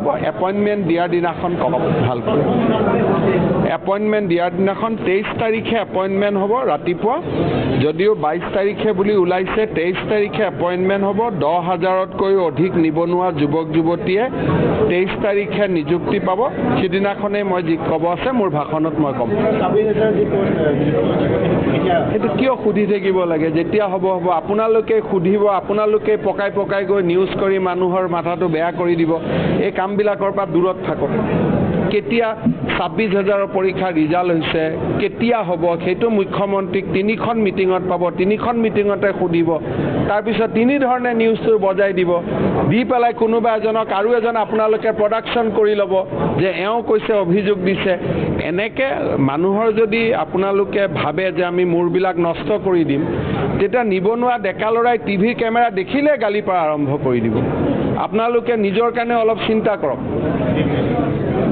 হ'ব। এপইণ্টমেণ্ট দিয়াৰ দিনাখন ক'ম ভালকৈ। এপইণ্টমেণ্ট দিয়াৰ দিনাখন, 23 তাৰিখে এপইণ্টমেণ্ট হ'ব ৰাতিপুৱা। যদিও 22 তাৰিখে বুলি ওলাইছে, 23 তাৰিখে এপইণ্টমেণ্ট হ'ব। 10 হাজাৰতকৈও অধিক নিবনুৱা যুৱক যুৱতীয়ে 23 তাৰিখে নিযুক্তি পাব। সিদিনাখনেই মই যি ক'ব আছে, মোৰ ভাষণত মই ক'ম। 26 হাজাৰ যি পোষ্ট এতিয়া? সেইটো কিয় সুধি থাকিব লাগে? যেতিয়া হ'ব হ'ব। আপোনালোকে সুধিব, আপোনালোকে পকাই পকাই গৈ নিউজ কৰি মানুহৰ মাথাটো বেয়া কৰি দিব। এই কামবিলাকৰ পৰা দূৰত থাকক। কেতিয়া 26 হাজাৰৰ পৰীক্ষাৰ ৰিজাল্ট হৈছে, কেতিয়া হ'ব, সেইটো মুখ্যমন্ত্ৰীক তিনিখন মিটিঙত পাব, তিনিখন মিটিঙতে সুধিব। তাৰপিছত তিনি ধৰণে নিউজটো বজাই দিব, দি পেলাই কোনোবা এজনক আৰু এজন আপোনালোকে প্ৰডাকশ্যন কৰি ল'ব যে এওঁ কৈছে, অভিযোগ দিছে। এনেকৈ মানুহৰ যদি আপোনালোকে ভাবে যে আমি মূৰবিলাক নষ্ট কৰি দিম, তেতিয়া নিবনুৱা ডেকা ল'ৰাই টিভিৰ কেমেৰা দেখিলে গালি পৰা আৰম্ভ কৰি দিব। আপোনালোকে নিজৰ কাৰণে অলপ চিন্তা কৰক।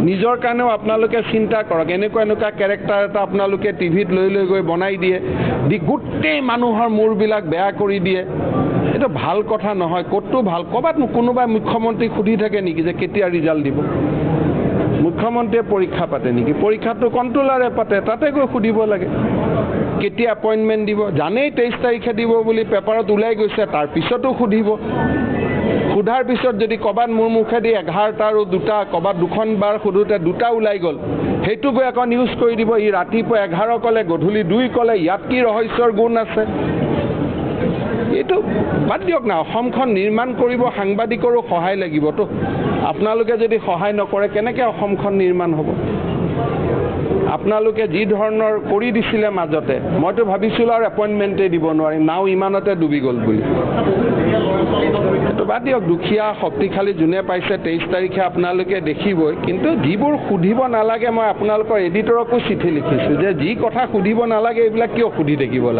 নিজৰ কাৰণেও আপোনালোকে চিন্তা কৰক। এনেকুৱা এনেকুৱা কেৰেক্টাৰ এটা আপোনালোকে টিভিত লৈ লৈ গৈ বনাই দিয়ে, দি গোটেই মানুহৰ মূৰবিলাক বেয়া কৰি দিয়ে। এইটো ভাল কথা নহয় ক'তো। ভাল ক'ৰবাত কোনোবাই মুখ্যমন্ত্ৰীক সুধি থাকে নেকি যে কেতিয়া ৰিজাল্ট দিব? মুখ্যমন্ত্ৰীয়ে পৰীক্ষা পাতে নেকি? পৰীক্ষাটো কণ্ট্ৰলাৰে পাতে, তাতে গৈ সুধিব লাগে কেতিয়া এপইণ্টমেণ্ট দিব। জানেই 23 তাৰিখে দিব বুলি, পেপাৰত ওলাই গৈছে, তাৰপিছতো সুধিব। সোধাৰ পিছত যদি ক'ৰবাত মোৰ মুখেদি 11টা আৰু দুটা, ক'ৰবাত দুখন বাৰ সোধোতে দুটা ওলাই গ'ল, সেইটো গৈ আকৌ নিউজ কৰি দিব, ই ৰাতিপুৱা 11 ক'লে, গধূলি 2 ক'লে, ইয়াত কি ৰহস্যৰ গুণ আছে? এইটো বাদ দিয়ক না। অসমখন নিৰ্মাণ কৰিব সাংবাদিকৰো সহায় লাগিবতো। আপোনালোকে যদি সহায় নকৰে, কেনেকৈ অসমখন নিৰ্মাণ হ'ব? আপোনালোকে যি ধৰণৰ কৰি দিছিলে মাজতে, মইতো ভাবিছিলোঁ আৰু এপইণ্টমেণ্টেই দিব নোৱাৰিম, নাও ইমানতে ডুবি গ'ল বুলি। সেইটো বাদ দিয়ক। দুখীয়া শক্তিশালী যোনে পাইছে, 23 তাৰিখে আপোনালোকে দেখিবই। কিন্তু যিবোৰ সুধিব নালাগে, মই আপোনালোকৰ এডিটৰকো চিঠি লিখিছোঁ যে যি কথা সুধিব নালাগে, এইবিলাক কিয় সুধি থাকিব লাগে?